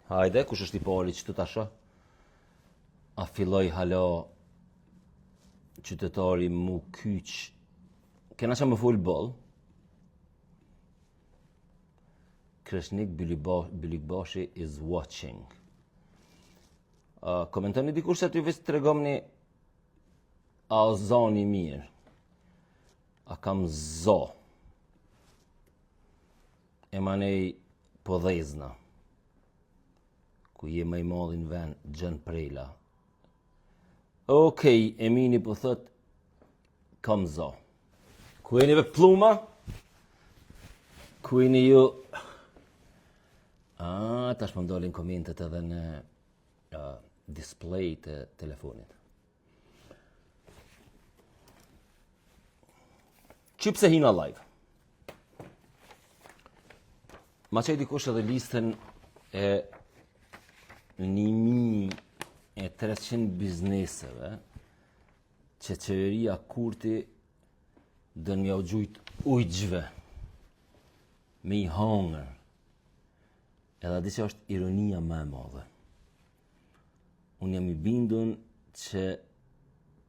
Hajde, kush është i pari që të tasha? A filloi hala qytetari mu kyç. Kena që më fol boll. Kreshnik Bylykbashi is watching. Uh, komentoni dikush se ty veç tregomni a o zoni mirë. A kam zo. E manej po dhezna. Ku je më i madhi në vend, Gjën Prela. Okej, Emini po thot, kam zo. Ku jeni ve pluma? Ku jeni ju? A, tash po m'dalin komentet edhe në uh, display të telefonit. Qy pse hina live? Ma çoi dikush edhe listën e 1300 bizneseve që qeveria Kurti don me jau gjujt ujqve me i hangër. Edhe di që është ironia më e madhe. Unë jam i bindun që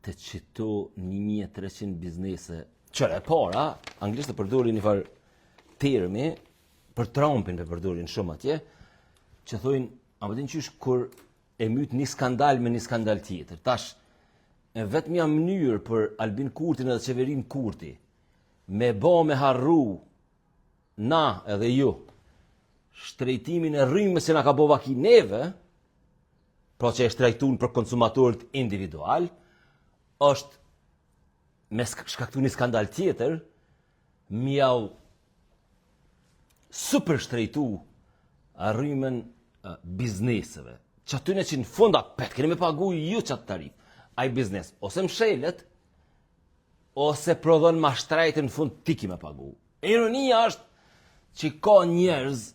të qito 1300 biznese, qyre e para, anglisht e përdorin një farë termi, për Trumpin e përdorin shumë atje, që thojnë, a më din qysh kur e myt një skandal me një skandal tjetër. Tash, e vetmja mënyrë për Albin Kurtin edhe qeverinë Kurti, me bo me harru Na edhe ju, shtrejtimin e rrymës që na ka bo vaki neve, pra që e shtrejtun për konsumatorët individual, është me shkaktu një skandal tjetër, me jau super shtrejtu rrymën bizneseve. Që atyne që në fund apet keni me pagu ju qatë tarifë. Ai biznes, ose mshelet, ose prodhon ma shtrejt në fund ti ki me pagu. Ironia është që ka njerëz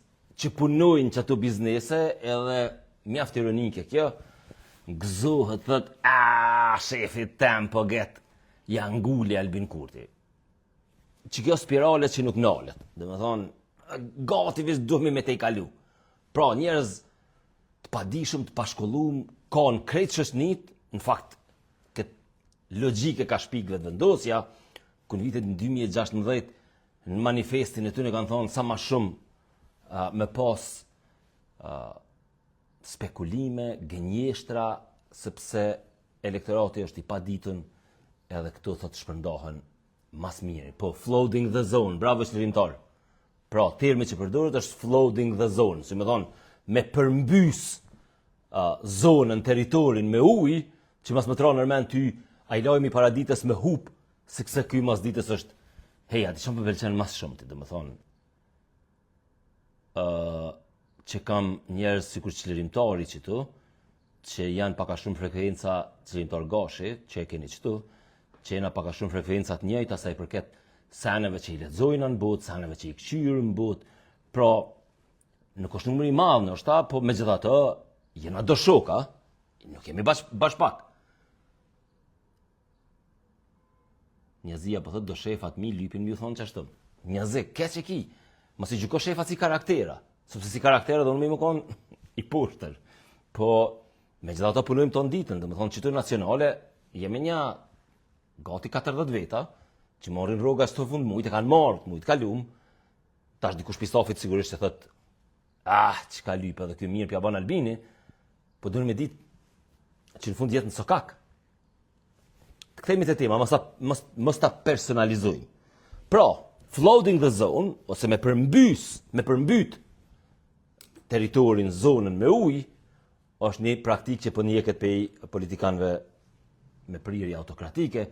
që punojnë qato biznese edhe mjaft ironike kjo, gëzohet, thot, a, shefi tem po get, ja nguli Albin Kurti. Që kjo spirale që nuk nalet, domethonë, gati veç duhemi me tejkalu. Pra, njerëz të padishëm, të pashkollum, kanë krejt shoqnit, në fakt, këtë logjike ka shpik Vetëvendosja, ku në vitin 2016 në manifestin e tyre kanë thonë sa ma shumë uh, me pas uh, spekulime, gënjeshtra, sepse elektorati është i paditun edhe këto thotë shpërndahen mas miri. Po, flooding the zone, bravo çlirimtar. Pra, termi që përdoret është flooding the zone, si me thonë, me përmbys uh, zonën, territorin me ujë, që mas me të ra nërmen ty, ai lajmi para ditës me hup, sepse ky mas ditës është, hej, a di çka më pëlqen mas shumë ti, domethonë, uh, që kam njerëz sikur çlirimtari qëtu, që janë pak a shumë frekuenca çlirimtar gashi, që e keni qëtu, që jena pak a shumë frekuenca të njëjta sa i përket seneve që i lexojnë në botë, seneve që i këqyrin në botë, pra nuk është numër i madh ndoshta, po megjithatë jena do shoka, nuk jemi bash bash pak. Njazia po thot do shefat mi lypin mi ju thonë qashtu. Njazi, keq e ki. Mos i gjyko shefat si karaktera, sepse si karaktera do me kon i poshtër. Po megjithatë punojmë tonë ditën, domethonë qëtu nacionale jemi një gati 40 veta që marrin rroga çdo fund mujt, e kanë marrë mujt kalum. Tash dikush pi stafit sigurisht se thot, ah, çka lyp edhe ky mirë p'ja ban Albini, po duhet me ditë që në fund jetë në sokak. Të kthehemi te tema, mos ta mos mos ta personalizojmë. Pra, flooding the zone ose me përmbys, me përmbyt territorin, zonën me ujë, është një praktikë që po ndjeket pej politikanëve me prirje autokratike,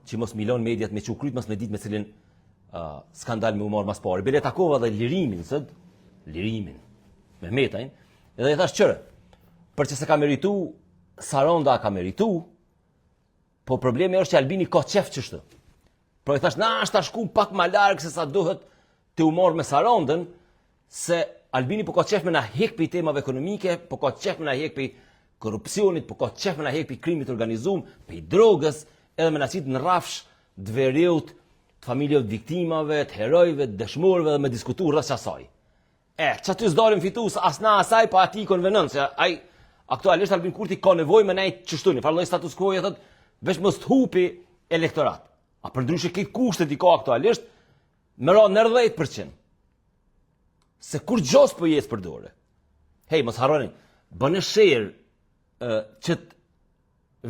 që mos mi lon mediat me çu kryt, mos me ditë me cilin uh, skandal me u marr mas pari. Bile takova dhe Lirimin sot, Lirimin Mehmetajn, edhe i thash qyre, për që se ka meritu, Saranda ka meritu, po problemi është që Albini ka qef qështu. Pra i thash, na është ta shku pak ma larg se sa duhet të u marrë me Sarandën, se Albini po ka qef me na hek prej temave ekonomike, po ka qef me na hek prej korrupsionit, po ka qef me na hek prej krimit organizum, prej drogës, edhe me na qitë në rrafsh të veriut, të familjeve të viktimave, të herojve, të dëshmorëve dhe me diskutu rreth asaj. E, qaty s'dalim fitus, as na as ai, po atij i konvenon, se ai aktualisht Albin Kurti ka nevojë me nejt qështu, një farë lloj status quo e thot, veç mos të hupi elektorat. A përndryshe krejt kushtet i ka aktualisht, me ra në 10%. Se kurgjo s'po i ec për dore. Hej, mos harroni, bëni share uh, qët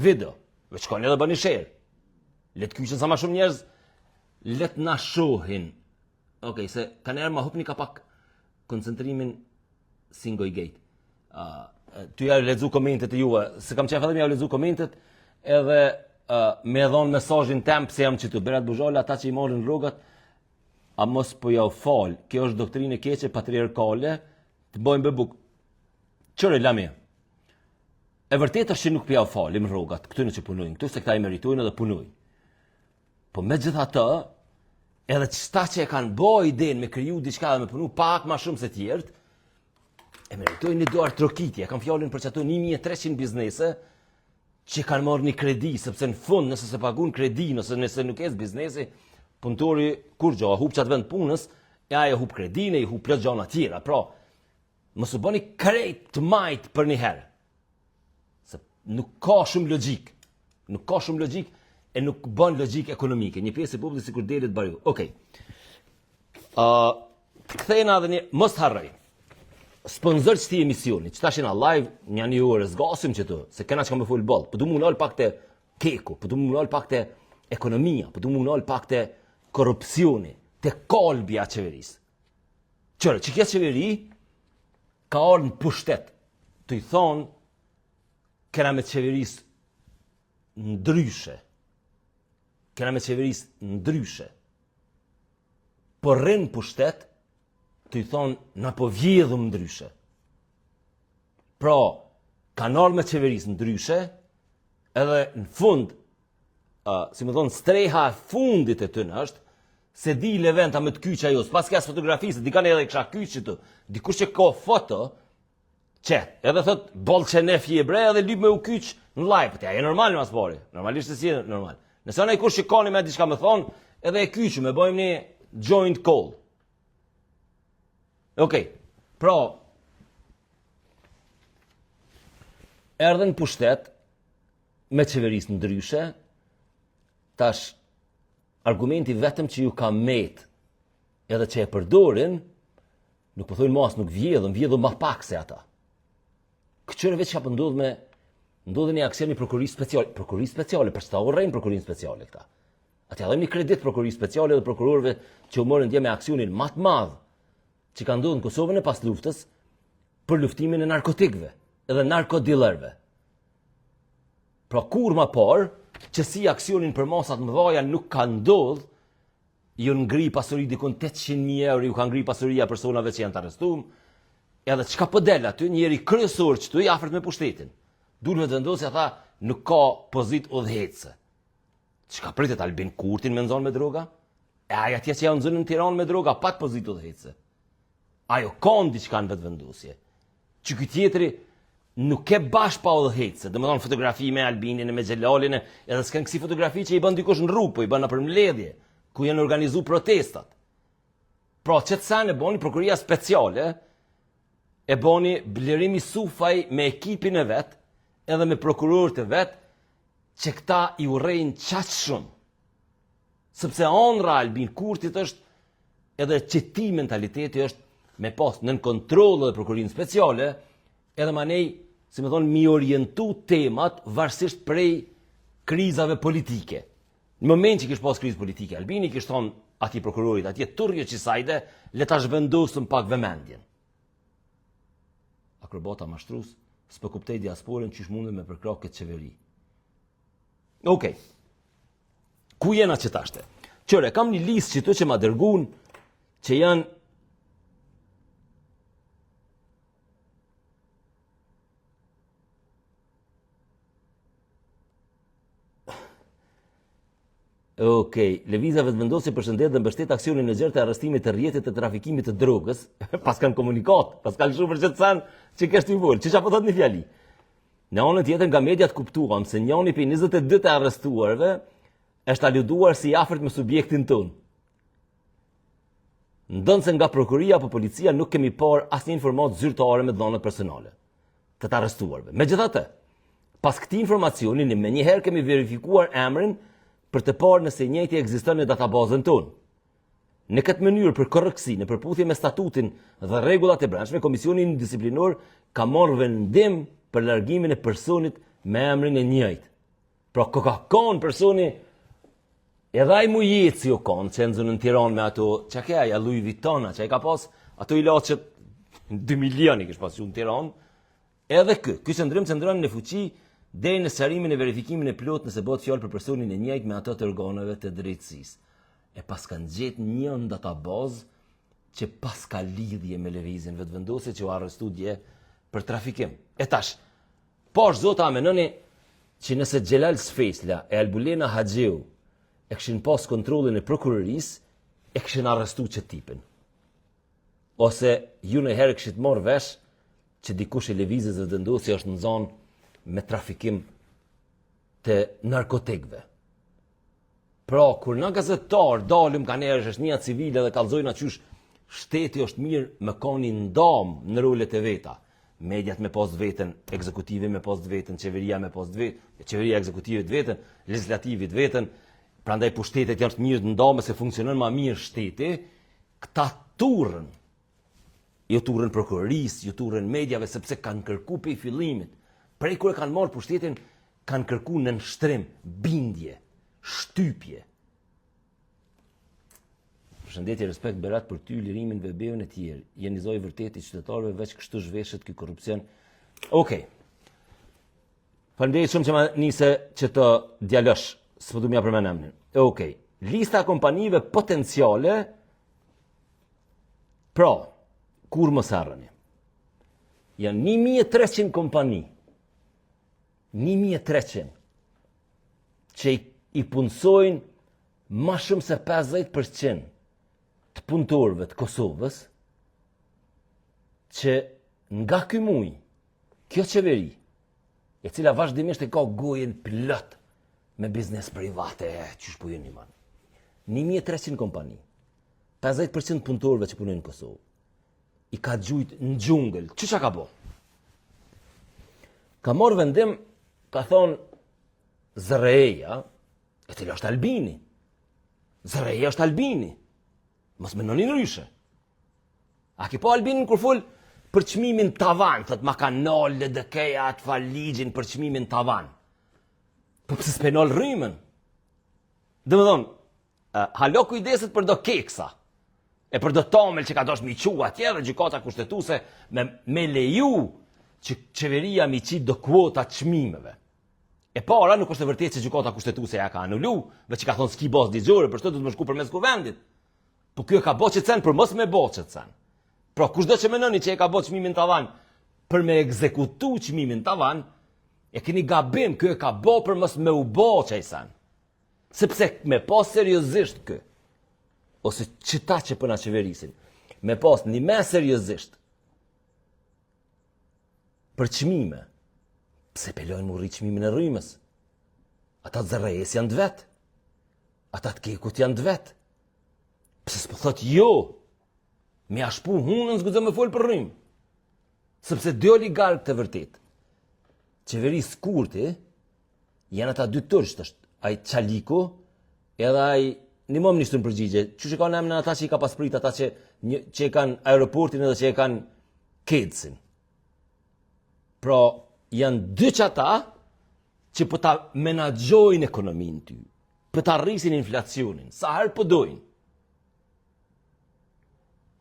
video, veç shkoni edhe bëni share. Le të kyçen sa ma shumë njerëz, le të na shohin. Okej, okay, se kanëherë ma hupni ka pak koncentrimin si ngoj gate. Uh, tu ja lexu komentet e juve, se kam qef edhe me ja lexu komentet, edhe uh, me dhonë mesazhin tem pse jam qitu. Berat Buzhala, ata që i marrin rrogat, a mos po jau fal, kjo është doktrinë e keqe patriarkale, të bojmë be bukë. Qëre, lami? E vërtetë është që nuk po jau falim rrogat, këtyne që punojnë këtu, se këta i meritojnë edhe punojnë. Po megjithatë, edhe qëta që e kanë bo idenë me kriju diçka dhe me punu pak ma shumë se tjerët, e meritojnë një duartrokitje, e kam fjalën për qato 1300 biznese që kanë marrë një kredi, sepse në fund nëse s'e pagun kredi, nëse nëse nuk ec biznesi, punëtori kurgjo, hup qatë vend punës, e ai e hup kredinë, i hup plot gjana tjera. Pra, mos u bëni krejt të majtë për një herë. Se nuk ka shumë logjikë. Nuk ka shumë logjikë e nuk bën logjikë ekonomike. Një pjesë e popullit sikur delet bariu. Okej. Okay. Uh, të kthehna edhe një, mos të harroj. Sponsor qëtij emisioni, që tash jena live, një një orë zgasim qëtu, se kena çka me fol boll. Po du mu nal pak te keku, po du mu nal pak te ekonomia, po du mu nal pak te korrupsioni, te kalbja e qeverisë. Qëre, që kjo qeveri ka ardhë në pushtet, tu i thonë, kena me qeveris ndryshe. Kena me qeveris ndryshe. Po rrin n'pushtet, tu i thonë, na po vjedhum ndryshe. Pra, kanë ardhë me qeveris ndryshe, edhe në fund, uh, si me thonë, streha e fundit e tyne është, s'e di Levent a me të kyç ajo, s'paska as fotografi, se dikan edhe kisha kyç qitu, dikush që ka foto, që, edhe thot, boll qenef je bre, edhe lyp me u kyç në live, po ti, a je normal ma s'pari, normalisht se s'je normal. Nëse a dikush që ka një me diçka me thonë, edhe e kyçim, e bëjmë një joint call. Okej, okay. pra, erdhën n'pushtet, me qeveris ndryshe, tash argumenti vetëm që ju ka met edhe që e përdorin, nuk po thojnë mas, nuk vjedhëm, vjedhëm ma pak se ata. Këqyre veç çka po ndodh me, ndodhi një aksion i prokurorisë speciale, prokurorisë speciale, për çka urrejnë prokurorinë speciale këta. A t'ia dhojmë një kredit prokurorisë speciale dhe prokurorëve që u morën dje me aksionin ma të madh që ka ndodhur në Kosovën e pas luftës për luftimin e narkotikëve edhe narkodillerëve. Pra kurrë ma parë, qësi aksionin për masat mëdhaja nuk ka ndodhë, ju ngri pasuri dikun 800.000 euro, ju ka ngri pasuria personave që janë të arrestum, edhe çka po del aty, njeri kryesor qëtu i afërt me pushtetin. Dul Vetëvendosja tha, nuk ka pozitë udhëheqëse. Çka pritet Albin Kurtin me nxonë me droga? E ai atje që janë nxënë në Tiranë me droga, pat pozitë udhëheqëse. Ajo kanë diçka në Vetëvendosje. Që ky tjetri nuk e bash pa udhëheqëse, domethonë fotografi me Albinin e me Xhelalin, edhe s'kan kësi fotografi që i bën dikush në rrugë, po i bën nëpër mbledhje, ku janë organizu protestat. Pra, qëtë sen e boni prokuroria speciale, e boni Blerim Isufaj me ekipin e vet, edhe me prokurorët e vet, që këta i urrejnë qaq shumë. Sepse andrra e Albin Kurtit është edhe qëti mentaliteti është me pas nën kontroll edhe prokurorinë speciale, edhe manej, si me thonë, mi orientu temat varësisht prej krizave politike. Në moment që kish pas krizë politike, Albini kish thonë atij prokurorit, atje turrjo qisajde, le ta zhvendosëm pak vëmendjen. Akrobata mashtrus, s'po kuptoj diasporën qysh mundën me përkrah këtë qeveri. Okej. Okay. Ku jena që tashte? Qëre, kam një listë qëtu që ma dërgun që janë Okej, okay. Lëvizja Vetëvendosje përshëndet dhe mbështet aksionin e gjerë të arrestimit të rrjetit të trafikimit të drogës. Paskan komunikatë, paskan lëshu për qëtë sen që kështë i volë. Që që po thot një fjali? Në anën tjetër nga mediat kuptuam se njani prej 22 të arrestuarve është aluduar si i afërt me subjektin tonë. Ndonëse nga prokuroria apo policia nuk kemi parë asnjë informatë zyrtare me të dhënat personale të të arrestuarve. Megjithatë, pas këtij informacioni ne menjëherë kemi verifikuar emrin për të parë nëse i njëjti ekziston në databazën tonë. Në këtë mënyrë për korrektësi, në përputhje me statutin dhe rregullat e brendshme, Komisioni Disiplinor ka marrë vendim për largimin e personit me emrin e njëjtë. Pra ko ka kon personi edhe ai Mujeci u kon që nxon në Tiranë me ato, çka ke ai Louis Vuitton, që ai ka pas ato ilaçet 2 milion i kish pas në Tiranë. Edhe ky, ky qëndrim qëndron në fuqi deri në sqarimin e verifikimin e plotë nëse bëhet fjalë për personin e njëjtë me ato të organeve të drejtësisë. E paskan gjetë një në databazë që paska lidhje me lëvizjen Vetëvendosje që u arrestu dje për trafikim. E tash, Pash Zota a menoni që nëse Xhelal Sveçla e Albulena Haxhiu e kishin pas kontrollin e prokurorisë, e kishin arrestu qët tipin. Ose ju njëherë kishit marrë vesh që dikush i lëvizjes Vetëvendosje është nxanë me trafikim të narkotikëve. Pra, kur na gazetar dalim kanjëherë shoqnia civile dhe kallzojna qysh shteti është mirë me kon i ndam në rolet e veta. Mediat me pas veten, ekzekutivi me pas veten, qeveria me pas veten, qeveria ekzekutive të veten, legjislativi të veten, prandaj pushtetet janë të mirë të ndame se funksionon ma mirë shteti, këta turren, ju turren prokurorisë, ju turren mediave, sepse kanë kërku prej fillimit, prej kur e kanë marrë pushtetin, kanë kërku nënshtrim, bindje, shtypje. Përshëndetje, respekt Berat për ty, lirimin, Vebeun e tjerë. Jeni zoi i vërtetë i qytetarëve, veç kështu zhveshet ky korrupsion. Okej. Okay. Faleminderit shumë që ma nise që të djalosh, s'po du m'ja përmend emrin. Okej. Okay. Lista e kompanive potenciale Pra, kur mos harroni. Janë 1300 kompani 1300 që i punësojnë ma shumë se 50% të punëtorëve të Kosovës që nga ky muj, kjo qeveri, e cila vazhdimisht e ka gojën plot me biznes private, qysh po jeni man. 1300 kompani, 50% punëtorëve që punojnë në Kosovë, i ka gjujt në xhungël. Që ça ka bo? Ka marrë vendim, ka thonë, ZRRE-ja, e cila është Albini. ZRRE-ja është Albini. Mos menoni ndryshe. A ki pa Albinin kur fol për çmimin tavan, thot ma ka nal LDK-ja atë far ligjin për çmimin tavan. Po pse s'pe nal rrymën? Domethonë, Hala kujdeset për do keksa, e për do tomel që ka dasht m'i çu atje dhe gjykata kushtetuse me, me leju që qeveria m'i qitë do kuota çmimeve. E para nuk është e vërtetë që gjykata kushtetuse ja ka anulu, veç që ka thonë s'ki bazë ligjore, për shtë do të më shku përmes kuvendit. Po kjo e ka bo qët sen për mos me bo qët sen. Pra kushdo që menoni që e ka bo çmimin tavan për me ekzekutu çmimin tavan, e keni gabim, kjo e ka bo për mos me u bo qaj sen. Sepse me pas seriozisht kë, ose qëta që po na qeverisin, me pas një me seriozisht, për çmime, pse pe lojnë m'u rrit çmimin e rrymës? Ata të ZRRE-së janë të vetë, ata të KEK-ut janë të vetë, pse s'po thot jo, me ja shpu hunën s'guxon me folë për rrymë, sepse dy oligarkë të vërtetë, qeverisë Kurti, Janë ata dy turqt, është ai Çaliku, edhe ai një mom nishtu në përgjigje. Qysh e kanë emrin ata që i ka pasprit, ata që, një, që e kanë aeroportin edhe që e kanë KEDS-in. Pra, janë dy qata që po ta menaxhojnë ekonominë ty, po ta rrisin inflacionin, sa herë po dojnë.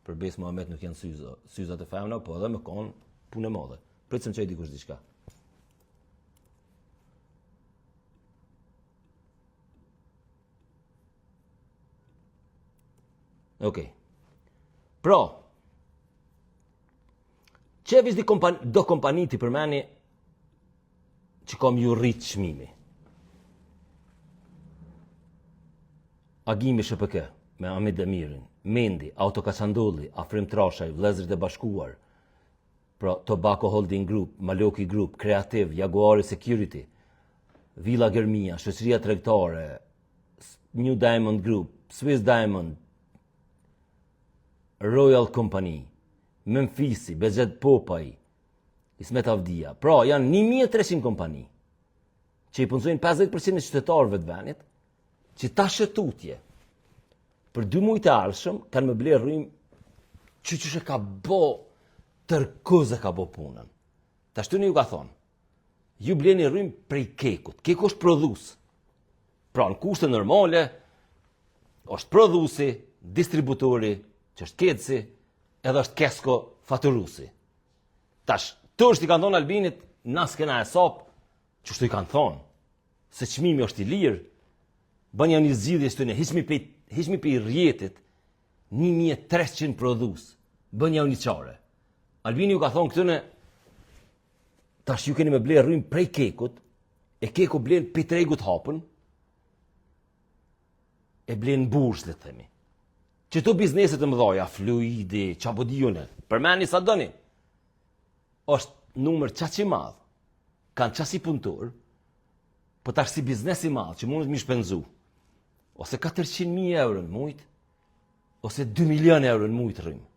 Për besë Muhammed nuk janë syza, syza të femna, po edhe me konë punë e madhe. Prit se më çoi dikush diçka. Okej. Okay. Pra, që veç di kompani, do kompani t'i përmeni që ka m'ju rrit çmimi. Agimi SHPK me Ahmet Demirin, Mendi, Auto Kaçandolli, Afrim Trashaj, Vëllezërit e Bashkuar, pra Tobacco Holding Group, Maloki Group, Creative, Jaguari Security, Villa Germia, Shoqëria Tregtare, New Diamond Group, Swiss Diamond. Royal Company, Memphisi, Behgjet Popaj, Ismet Avdia. Pra, janë 1300 kompani që i punësojnë 50% e qytetarëve të vendit, që tash e tutje, për dy mujt e ardhshëm, kanë me ble rrymë që qysh e ka bo tërkuz e ka bo punën. Tash tyne ju ka thonë, ju bleni rrymë prej kekut. Keku është prodhus. Pra, në kushte normale, është prodhusi, distributori, që është KEDS-i, edhe është Kesko faturusi. Tash, turqt i kanë thonë Albinit, na s'kena hesap, qështu i kanë thonë, se çmimi është i lirë, bënja një zgjidhje që të hiqmi pej, hiqmi pej rrjetit, 1300 prodhus, bënja një qare. Albini ju ka thonë këtyne, tash ju keni me ble rrymë prej kekut, e keku blen prej tregut hapun, e blen bursë, le të themi. Qëto bizneset e mëdhaja, Fluidi, qa po di une, përmeni sa doni, është numër qaq i madh, kanë qasi punëtor, po tash si biznes i madh që mundet mi shpenzu, ose 400.000 euro në mujt, ose 2 milion euro në mujt rrymë.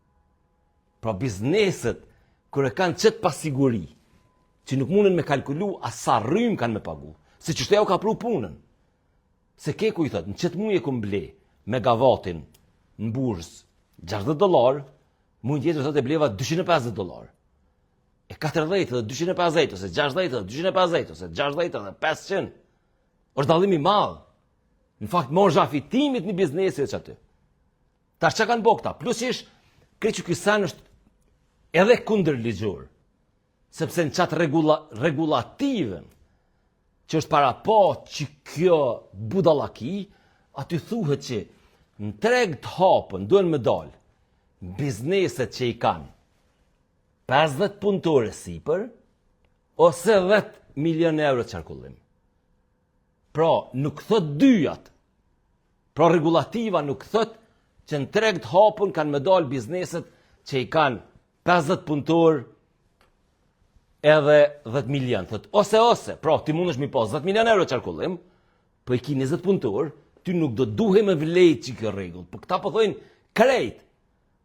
Pra bizneset, kur e kanë qëtë pasiguri, që nuk munden me kalkulu as sa rrymë kanë me pagu, se qështu jau ka pru punën. Se keku i thot, në qëtë muj e kum ble megavatin në bursë 60 dolar, mujin tjetër thot e bleva 250 dolar. E 40 dhe 250 ose 60 dhe 250 ose 60 dhe 500. Është dallim i madh. Në fakt marzha e fitimit një biznesi është aty. Tash çka kanë bo këta? Plus ish krejt që ky sen është edhe kundërligjor. Sepse në qatë rregulla, rregullativën që është parapa që kjo budallaki, aty thuhet që në treg të hapën duhen me dalë bizneset që i kanë 50 punëtorë e sipër ose 10 milion euro qarkullim. Pra, nuk thot dyjat. Pra, rregullativa nuk thot që në treg të hapun kanë me dalë bizneset që i kanë 50 punëtorë edhe 10 milion. Thot, ose, ose, pra, ti mundesh mi pas 10 milion euro qarkullim, po i ki 20 punëtorë, ty nuk do duhe me vlejt që kjo rregull. Po këta po thojnë krejt.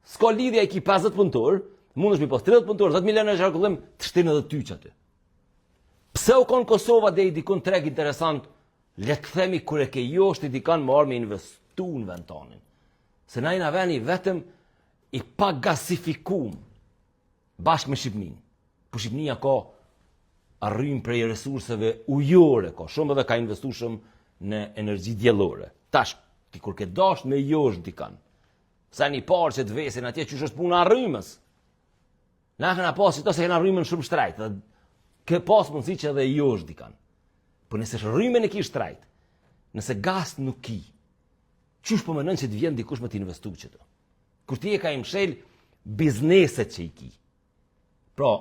S'ka lidhja i ki 50 punëtorë, mundesh mi pas 30 punëtorë, 10 milion euro qarkullim, të shtin edhe ty që aty. Pse u konë Kosova deri dikun treg interesant, le të themi kur e ke joshti dikan me ardh me investu në vend tonin. Se na jena veni vetëm i pa gasifikum bashkë me Shqipninë. Po Shqipnia ka rrymë prej resurseve ujore, ka shumë edhe ka investu shumë në energji diellore. Tash, ti kur ke dasht me josh dikan, sa një parë që të vesin atje qysh është puna rrymës. Na kena pas që to se kena rrymën shumë shtrajt, dhe ke pas mundësi që edhe josh dikan. Po nëse rrymën e ki shtrajt, nëse gas nuk ki, qysh po menon që të vjen dikush me të investu qëtu? Kur ti e ka i mshel bizneset që i ki. Pra,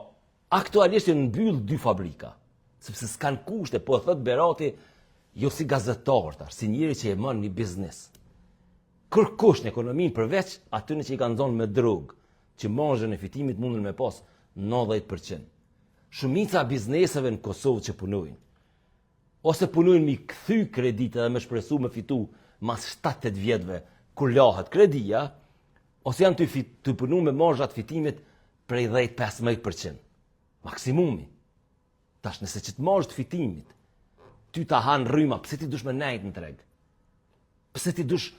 aktualisht janë mbyll dy fabrika, sepse s'kan kushte, po e thot Berati, jo si gazetar tash, si njeri që e man një biznes. Kërkush në ekonominë përveç atyne që i kanë zonë me drogë, që marzhën e fitimit mundën me pas 90%. Shumica bizneseve në Kosovë që punojnë, ose punojnë mi kthy kreditë dhe me shpresu me fitu mas 7-8 vjetëve kur lahet kredia, ose janë të, fit, të punu me marzhat fitimit prej 10-15%. Maksimumi. Tash nëse qëtë marzhë të fitimit, ty ta hanë rryma, pse ti dush me nejt në treg? Pse ti dush,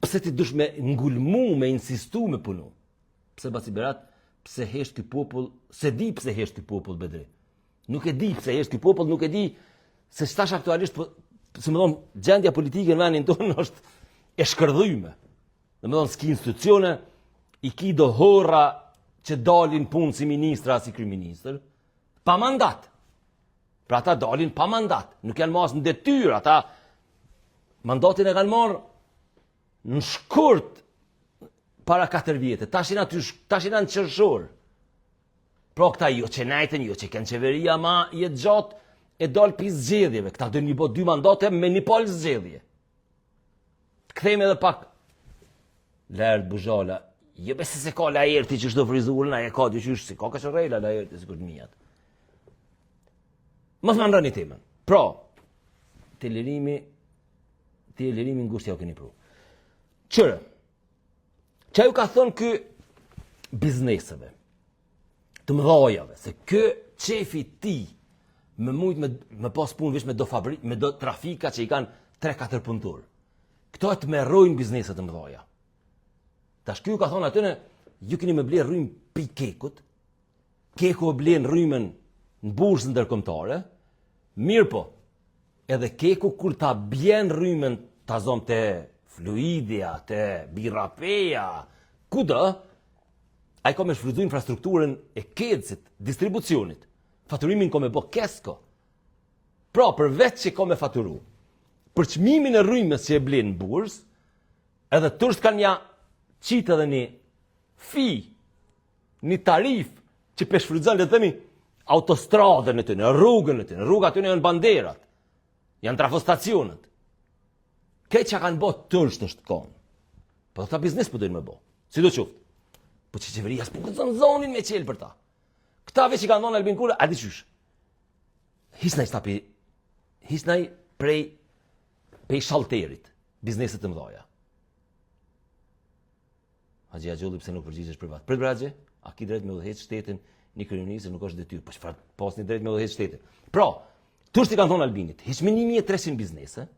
pse ti dush me ngulmu, me insistu me punu? Pse baci Berat, pse hesht ky popull, se di pse hesht ky popull Bedri. Nuk e di pse hesht ky popull, nuk e di se tash aktualisht po si më thonë, gjendja politike në vendin tonë është e shkërdhyme. Do me thonë, s'ki institucione, i ki do horra që dalin punë si ministra, si kryeministër, pa mandat. Pra ata dalin pa mandat, nuk janë mas në detyrë, ata mandatin e kanë marrë në shkurt para 4 vjetë, tash jena, tash jena në qershor. Pra këta jo që nejtën, jo që kënë qeveria ma jetë gjatë e dalë pi zgjedhjeve. Këta do një bo dy mandate me një palë zgjedhje. Të kthehemi edhe pak. Laert Buzhala, jo bese se ka Laerti që shdo frizurën, a e ka dy qysh, si ka ka qërrejla Laerti, sikur të mijat. Mos më ndroni temën. Pra, te lirimi, te lirimi ngusht ja u keni pru. Qërë, Çka ju ka thonë ky bizneseve, të mëdhajave, se ky qefi i tij me mujt me, me pas punë veç me do fabrik, me do trafika që i kanë 3-4 punëtorë. Këto e tmerrojnë bizneset e mëdhaja. Tash ky ju ka thonë atyne, ju keni me ble rrymë pi kekut, keku e blen rrymën në bursë ndërkombëtare, mirëpo, Edhe keku kur ta bjen rrymën ta zom te Fluidia, te Birra Peja, kudo, ai ka me shfrytzu infrastrukturën e KEDS-it, distribucionit. Faturimin ka me bo KESCO. Pra, përveç që ka me faturu, për çmimin e rrymës që e blen në bursë, edhe turqt kanë ja qitë edhe një fee, një tarifë që pe shfrytëzon, le të themi, autostradën e tyne, rrugën e tyne, rruga e tyne janë banderat, janë trafostacionet. Këtë që kanë bo turqt është konë. Po këta biznes po dojnë me bo. Sido qoftë. Po që qeveria s'po guxon zonin me qelë për ta. Këta veç i kanë dhonë Albin Kurti, a di qysh? Hisnaj stapi, hisnaj prej, prej shalterit, bizneset të mëdhaja. Haxhi Haxholli pse nuk përgjigjesh privat? Prit bre Haxhi, a ki drejt me udhëheq shtetin një kryeministër nuk është detyrë, po çfarë pas një drejt me udhëheq shtetin. Pra, turqt i kanë thonë Albinit, hiq me 1300 biznese,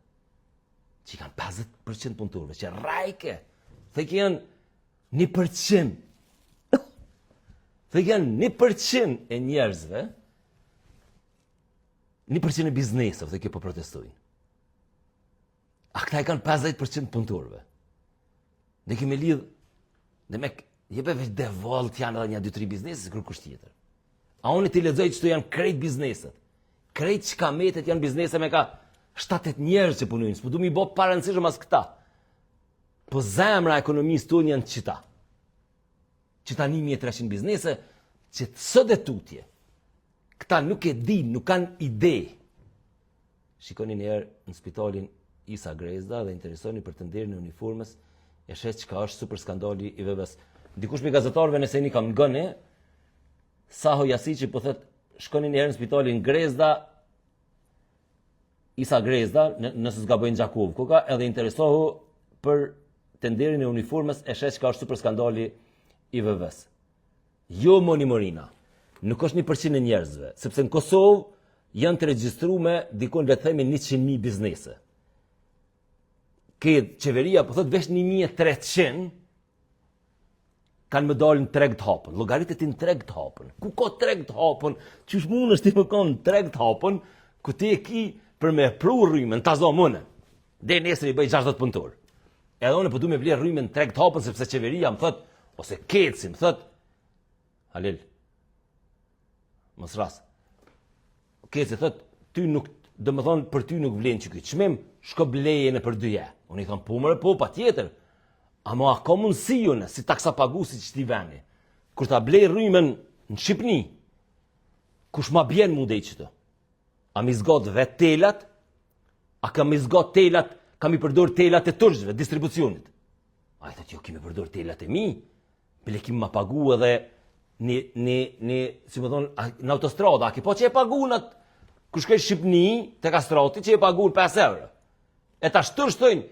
që i kanë 50% punëtorëve, që rajke, theke janë 1%. Theke janë 1% e njerëzve, 1% e bizneseve, theke po protestojnë. A këta i kanë 50% punëtorëve. Ne kemi lidh, dhe me, jebe veç devolt janë edhe një, dy, tri biznese, se kërkush tjetër. A unë t'i lexoj që janë krejt bizneset. Krejt çka metet janë biznese me ka 7-8 njerëz që punojnë, s'po du mi bo parëndësishëm as këta. Po zemra e ekonomisë tonë janë qita. Qita 1300 biznese, që të sot e tutje, këta nuk e din, nuk kanë ide Shikoni një herë në spitalin Isa Grezda dhe interesoni për tenderin e uniformës e sheh çka është super skandali i VV-s. Dikush prej gazetarëve nëse jeni kam ngëni, Saho Jasiqi po thot shkoni një herë në spitalin Grezda Isa Grezda, nëse s'gaboj në Gjakovë, koka edhe interesohu për tenderin e uniformës e sheh çka është super skandali i VV-s. Jo Moni Morina, nuk është 1% e njerëzve, sepse në Kosovë janë të regjistrume dikun le të themi 100.000 biznese. Ke qeveria po thot veç 1300 kanë me dalë në treg të hapun. Llogaritë ti në treg të hapun. Ku ka treg të hapun? Qysh mundesh ti me kon në treg të hapun, ku ti e ki për me pru rrymën, ta zomë unë. Dhe nesër i bëj 60 punëtor. Edhe unë po du me ble rrymën në treg të hapun sepse qeveria më thot ose KEDS-i më thot Halil. Mos ras. KEDS-i thot ty nuk domethonë për ty nuk vlen që ky çmim, shko bleje nëpër dyja. Unë i thom po more po patjetër. Ama a ka mundësi unë si taksapagues i qëtij veni? Kur ta blej rrymën në Shqipni, kush ma bjen mu dej qëto? A mi zgat vetë telat? A ka mi zgat telat, ka mi përdor telat e turqve, distribucionit? Ai thot, jo, ki me përdor telat e mi, bile ki me ma pagu edhe një, një, një, si me thonë, në autostrada, a ki pa që e pagu në atë, kur shkoj Shqipni, te Kastrati, që e pagu në 5 euro. E tash turqt thojnë,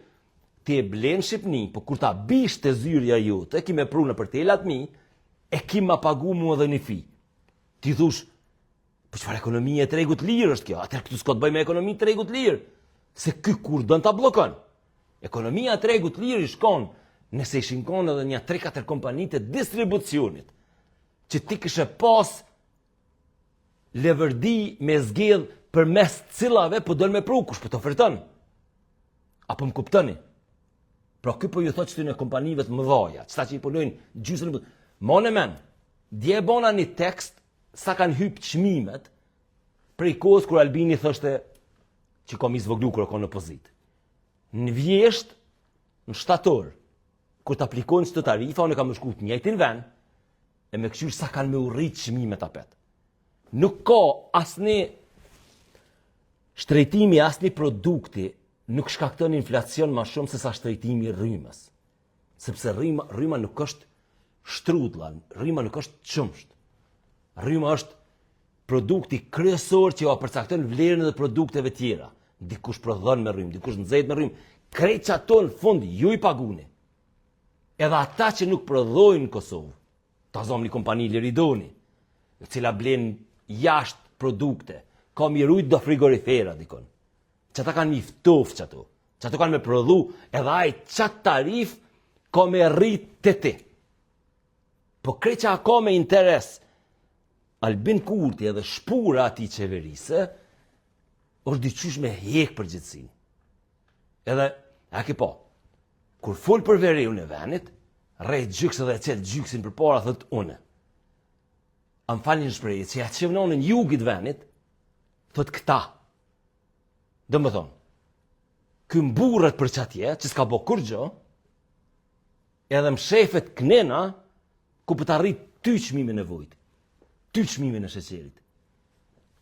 ti e blen Shqipni, po kur ta bish te zyrja jote, ki me pru nëpër telat mi, e ki ma pagu mu edhe një fee. Ti thush, Po çfarë ekonomie e tregut lirë është kjo? Atëherë këtu s'ka të bëjë me ekonomi të tregut lirë. Se ky kur don ta bllokon. Ekonomia e tregut lirë i shkon nëse ishin kon edhe një 3-4 kompani të distribucionit që ti kishe pas leverdi me zgjedh përmes cilave po don me pru kush po të oferton. Apo më kuptoni? Pra ky po ju thotë qëtyne kompanive të mëdhaja, qëta që i punojnë gjysën e Mone men, dje bona një tekst sa kanë hyp çmimet prej kohës kur Albini thoshte që ka mi zvoglu kur ka në opozitë. Në vjesht, në shtator, kur të aplikojnë qëto tarifa, unë kam me shku të njëjtin vend, e me këqyrë sa kanë me u rrit çmimet apet. Nuk ka asnjë shtrejtimi asnjë produkti nuk shkakton inflacion ma shumë se sa shtrejtimi i rrymës. Sepse rryma, rryma nuk është shtrudla, rryma nuk është qumsht. Rryma është produkti kryesor që ua përcakton vlerën edhe produkteve tjera. Dikush prodhon me rrymë, dikush nxehet me rrymë. Krejt qato në fund ju i paguni. Edhe ata që nuk prodhojnë në Kosovë, ta zomë një kompani Liridoni, e cila blen jashtë produkte, ka mi rujt do frigorifera dikon. Qata kanë mi ftof qato, qato kanë me prodhu, edhe ai qat tarif ka me rrit te ti. Po krejt që a ka me interes, Albin Kurti edhe shpura e atij qeverise, është diqysh me hjek përgjegjësinë. Edhe, a ke pa, kur fol për veriun e venit, rreh gjyks edhe e qel gjyksin përpara, thot une. A më falni në shprehje, që ja qevnonin jugit venit, thot këta. Domethonë, ky mburret për qatje, që s'ka bo kurgjo, edhe mshefet knena, ku po ta rrit ty çmimin e vojit, ty çmimin e sheqerit,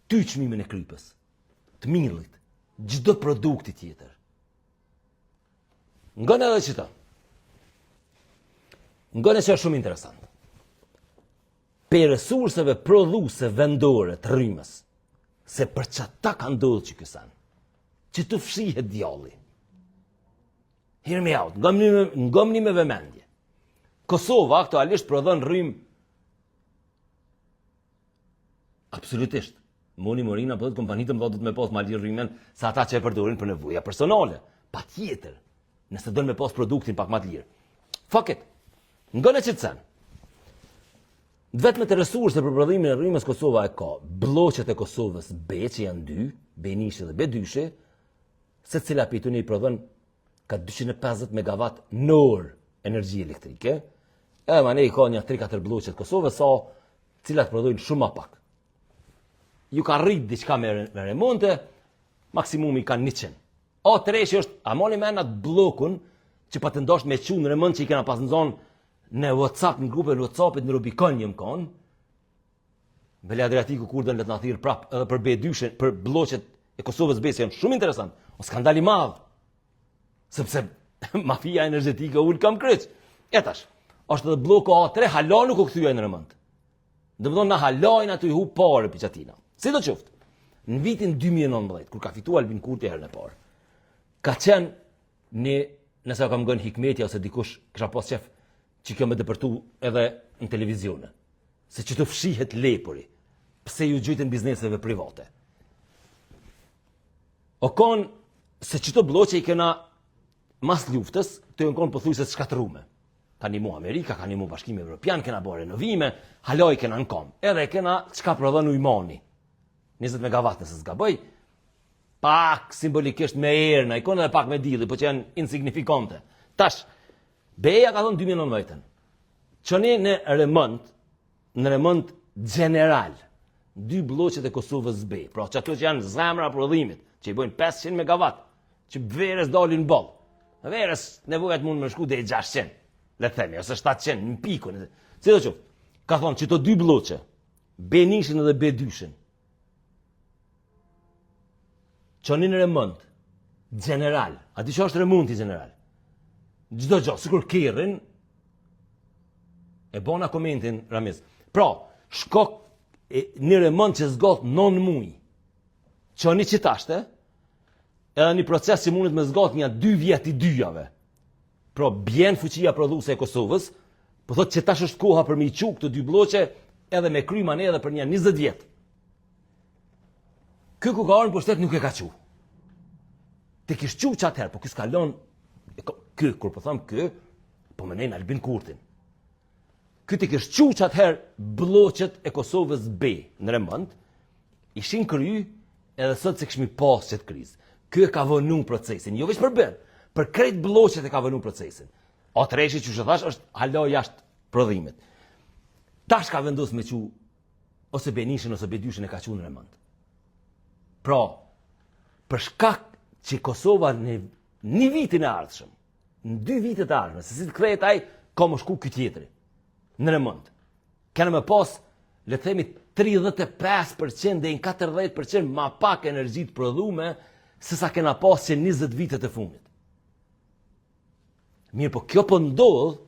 ty çmimin e kripës, të millit, çdo produkti tjetër. Ngone edhe qëta. Ngone që është shumë interesant. Prej resurseve prodhuse vendore të rrymës, se për qata ka ndodhë qiky sen, qitu fshihet djalli. Hear me out, ngomni me, ngomni me vëmendje. Kosova aktualisht prodhon rrymë Absolutisht. Moni Morina po thotë kompanitë më do të me pas ma lirë rrymën se ata që e përdorin për nevoja personale. Patjetër. Nëse don me pas produktin pak më të lirë. Fuck it. Ngone qët sen. Vetëm të resurse për prodhimin e rrymës Kosova e ka blloqet e Kosovës B që janë dy, B1 dhe B2, secila prej tyne i prodhon ka 250 megawatt në orë energji elektrike, edhe manej i ka një 3-4 blloqe të Kosovës, sa cilat prodhojnë shumë ma pak. Ju ka rrit diçka me, me remonte, maksimumi ka 100. A treshi është, a moni men atë bllokun që patën dasht me çu në remont që i kena pas nxonë në WhatsApp, në grupe në WhatsAppit, në Rubikon jem konë, Bele Adriatiku kur don le të na thirr prap edhe për B2-shin, për blloqet e Kosovës B janë shumë interesant. O skandal i madh. Sepse mafia energjetike ul kamkryq. E tash, është edhe blloku A3 hala nuk u kthye në remont. Domethonë na hala jena tu i hup pare pi qatina. Sido qoftë, në vitin 2019, kur ka fituar Albin Kurti herën e parë, ka qenë një, nëse kam ngënë Hikmetja ose dikush, kisha pas qef që kjo me depërtu edhe në televizione. Se qitu fshihet lepuri, pse ju gjujtën bizneseve private. O konë, se qëto blloqe i kena mas luftës, të janë konë pothuajse të shkatërrume. Ka nimu Amerika, ka nimu Bashkimi Evropian, kena bo renovime, hala i kena në kom. Edhe kena çka prodhon Ujmani. 20 megawatt nëse s'gaboj, pak simbolikisht me erë, na i konë edhe pak me dilli, po që janë insignifikante. Tash, BE-ja ka thonë 2019-ën, çoni në remont, në remont gjeneral, dy blloqet e Kosovës B, pra që ato që janë zemra prodhimit, që i bojnë 500 megawatt, që verës dalin boll. Verës nevojat mund me shku deri 600, le të themi, ose 700 në pikun. Sido qoftë, ka thonë që të dy blloqe, B1-shin dhe B2-shin, Çoni në remont gjeneral. A di që është remonti gjeneral? Çdo gjë, sikur kerrin e bona komentin Ramiz. Pra, shko e, një remont që zgat 9 muaj. Çoni qitashte, edhe një proces që mundet me zgat një 2 vjet i dyjave. Pra, bjen fuqia prodhuese e Kosovës, po thotë që tash është koha për me i çu këto dy blloqe edhe me kry manej edhe për një 20 vjet. Ky ku ka ardhur në pushtet nuk e ka çu. Të kish çu qatëherë, po ky s'ka lon ky kur po them ky, po menojnë Albin Kurtin. Ky të kish çu qatëherë blloqet e Kosovës B në remont, ishin kry edhe sot s'e kishmi pas qët krizë. Ky e ka vonu procesin, jo veç për B, për krejt blloqet e ka vonu procesin. A treshi që thash është hala jashtë prodhimit. Tash ka vendos me çu ose B-njëshin ose B-dyshin e ka çu në remont. Pra, për shkak që Kosova në një vitin e ardhshëm, në dy vitet e ardhshme, se si të kthehet ai, ka me shku ky tjetri në remont. Kena me pas, le të themi, 35% dhe në 40% ma pak energji të prodhume se sa kena pas që 20 vitet e fundit. Mirë, po kjo po ndodh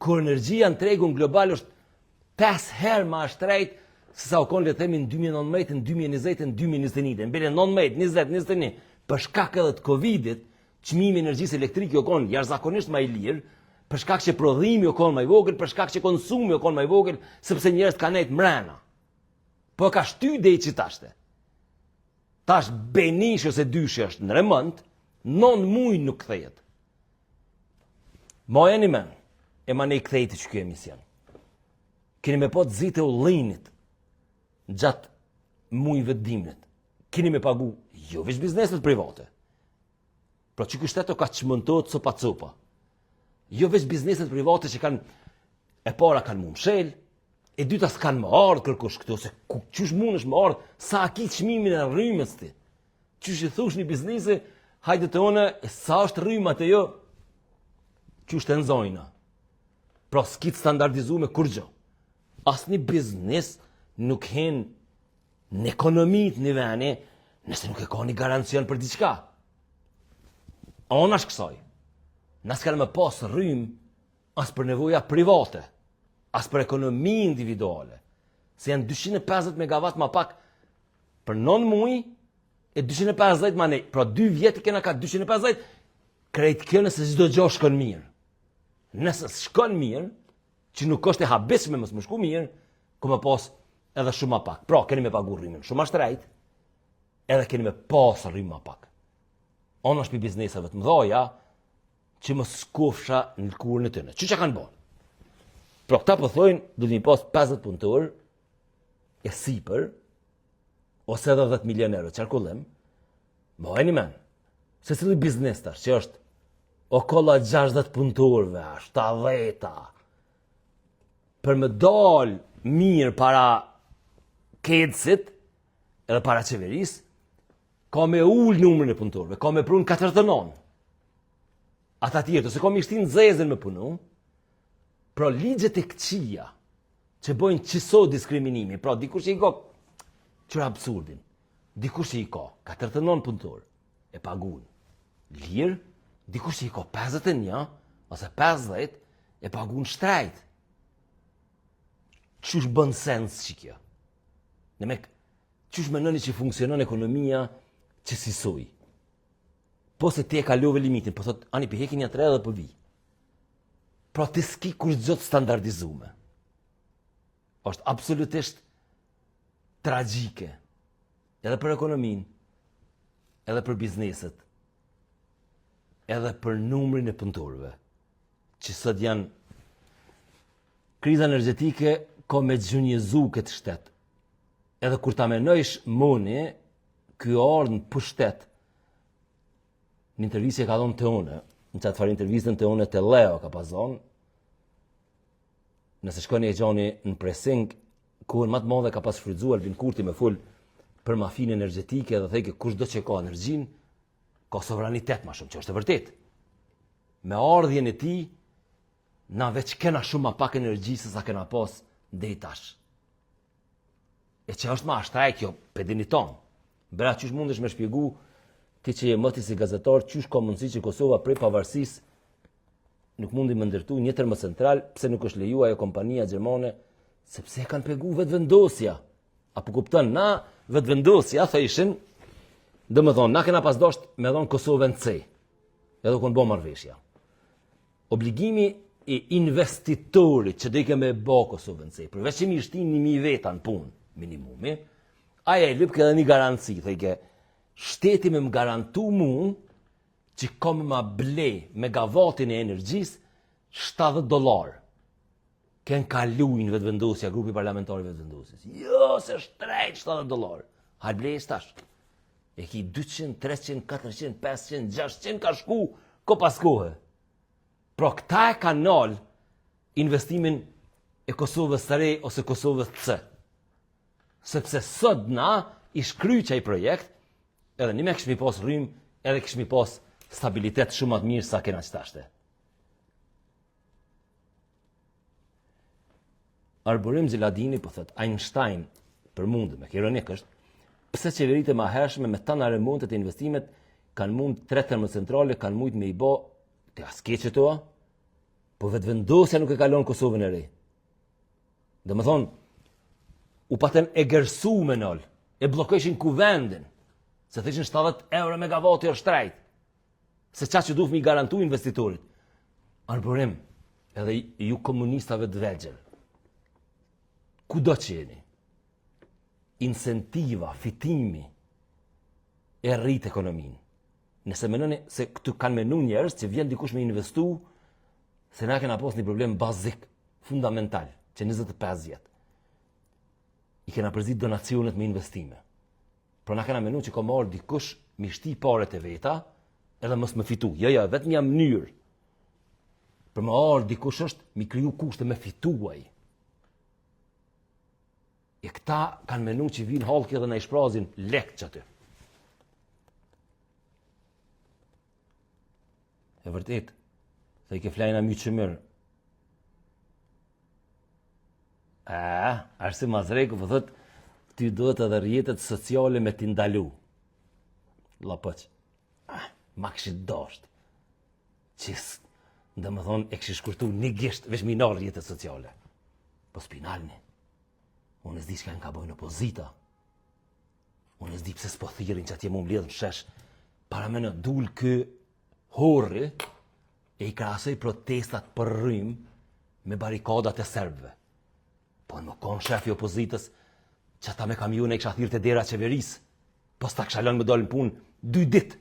kur energjia në tregun global është 5 herë ma shtrejt se sa u konë le të themi në 2019, në 2020, në 2021, në bele 19, 20, 21, për shkak edhe të Covidit, çmimi i energjisë elektrike u konë jashtëzakonisht ma i lirë, Për shkak që prodhimi u kon ma i vogël, për shkak që konsumi u kon ma i vogël, sepse njerëzit kanë nejt mrena. Po ka shty deri qitashte. Tash B nishi ose dyshi është në remont, non muj nuk kthehet. Majeni men, e manej kthehet qiky emision. Keni me pa të zitë e ullinit gjatë mujve të dimnit. Keni me pagu jo veç bizneset private. Pra qiky shtet o ka çmontohet copa copa. Jo veç bizneset private që kanë e para kanë m'u mshel, e dyta s'kanë me ardhë kërkush këtu, se ku, qysh mundesh me ardhë, sa a ki çmimin e rrymës ti? Qysh i thush një biznesi, hajde te une, sa është rryma te ju, qysh të nzojna. Pra s'ki të standardizume kurgjo. Asnjë biznes nuk hen në ekonomi të një veni, nëse nuk e ka një garancion për diçka. Anash kësaj, na s'kena me pas rrymë as për nevoja private, as për ekonomi individuale, se janë 250 megawatt ma pak për 9 muj, e 250 ma nej, pra 2 vjet i kena ka 250, krejt kjo nëse çdo gjo shkon mirë. Nëse shkon mirë, që nuk është e habitshme mos me shku mirë, ka me pas edhe shumë ma pak. Pra, keni me pagu rrymën shumë ma shtrejt, edhe keni me pas rrymë ma pak. Anash pi bizneseve të mdhaja, që mos shkofsha në lëkurën e tyne. Që që kanë bo? Pra, këta po thojnë, do të mi pas 50 punëtor, e sipër, ose edhe 10 milion euro qarkullim, majeni men, secili biznes tash, që është okolla 60 punëtorëve, 70-a, për me dal mirë para KEDS-it, edhe para qeverisë, ka me ul numrin e punëtorëve, ka me pru në 49. Ata tjerët, ose ka me i shti n'zezën me punu, pra ligjet e këqija, që bojnë qëso diskriminimi, pra dikush që i ka, qyre absurdin, dikush që i ka 49 punëtorë, e pagun lirë, dikush që i ka 51, ose 50, e pagun shtrejt. Qysh bën sens qikjo? Demek, qysh menoni që funksionon ekonomia qësisoj? Po se ti e kalove limitin, po thot, ani pi hekin një tre dhe po vi. Pra ti s'ki kurgjo të standardizume. është absolutisht tragjike. Edhe për ekonominë, edhe për bizneset, edhe për numrin e punëtorëve, që sot janë kriza energjetike ka me gjunjëzu këtë shtet. Edhe kur ta menojsh moni, ky ardhë në pushtet, në intervistë që ka dhonë te une, në qatë farë intervistën te une te Leo ka pas dhonë, Nëse shkoni e gjoni në pressing, kohën më të madhe ka pas shfrytëzuar Albin Kurti me fol për mafinë energjetike dhe thojke kushdo që ka energjinë, ka sovranitet ma shumë, që është e vërtetë. Me ardhjen e tij, na veç kena shumë ma pak energji se sa kena pas deri tash. E që është ma shtrejt kjo, pe dini tonë. Bera qysh mundesh me shpjegu ti që je moti si gazetar, qysh ka mundësi që Kosova prej pavarësisë nuk mundi me ndërtu një termocentral, pse nuk është leju ajo kompania gjermane, sepse e kanë pengu vetëvendosja. A po kupton, na vetëvendosja, thojshin, domethonë, na kena pas dosht me dhonë Kosovën C, edhe u konë bo marrëveshja. Obligimi i investitorit që dojke me bo Kosovën C, përveç që mi shti një mi veta në punë, minimumi, ai e lypke edhe një garanci, thojke, shteti me më garantu mu, që ka me ma ble megavatin e energjisë 70 dollar. Ken ka lujnë vetëvendosja, grupi parlamentar i vetëvendosjes. Jo, se shtrejt 70 dollar. Hajt blej tash. E ki 200, 300, 400, 500, 600 ka shku ko pas kohe. Pra këta e kanë nalë investimin e Kosovës së re ose Kosovës C. Sepse sot na ish kry qaj projekt, edhe një me kishmi pas rrymë, edhe kishmi pas stabilitet shumë ma të mirë sa kena qitashte. Arborim Xheladini po thot Einstein për mundë, me ironik është, pse qeveritë e mahershme me tana remontet e investimet kanë mund tre termocentrale, kanë mujt me i bo, të as ke që toa, po vetëvendosja nuk e ka lon Kosovën e re. Domethonë, u patën egersu me nol, e bllokojshin kuvendin, se thëshin 70 euro megavati është shtrejt, se qa që duhet mi garantu investitorit. Arborim. Edhe ju komunistave të vegjël. Kudo që jeni? Incentiva, fitimi, e rrit ekonominë. Nëse menoni se këtu kanë menu njerëz që vjen dikush me investu, se na kena pas një problem bazik, fundamental, që 25 vjet. I kena përzi donacionet me investime. Pra na kena menu që ka me ardh dikush mi shti paret e veta, edhe mos me fitu. Jo, jo, vetëm një mënyrë. Për me ardh dikush është mi kriju kushte me fitu ai. E këta kanë menu që vinë hallki edhe na i shprazin lekt qaty. E vërtet, se i ke flajna my që mirë. A, Arsim Mazreku, po thot, ty duhet edhe rrjetet sociale me t'i ndalu. Llapëq. Ah, ma kishit dasht. Qis, domethonë, e kishit shkurtu një gisht, veç mi nalë rrjetet sociale. Po s'pi nalni. Unë s'di çka janë ka bojnë opozita. Unë s'di pse s'po thirrin që atje mu mbledhë në shesh. Parameno, dul ky horri e i krahasoi protestat për rrymë me barikadat e serbëve. Po me konë shefi i opozitës, që ata me kamione i kisha thirrë te dera qeverisë, po s'ta kisha lënë me dalë në punë dy ditë.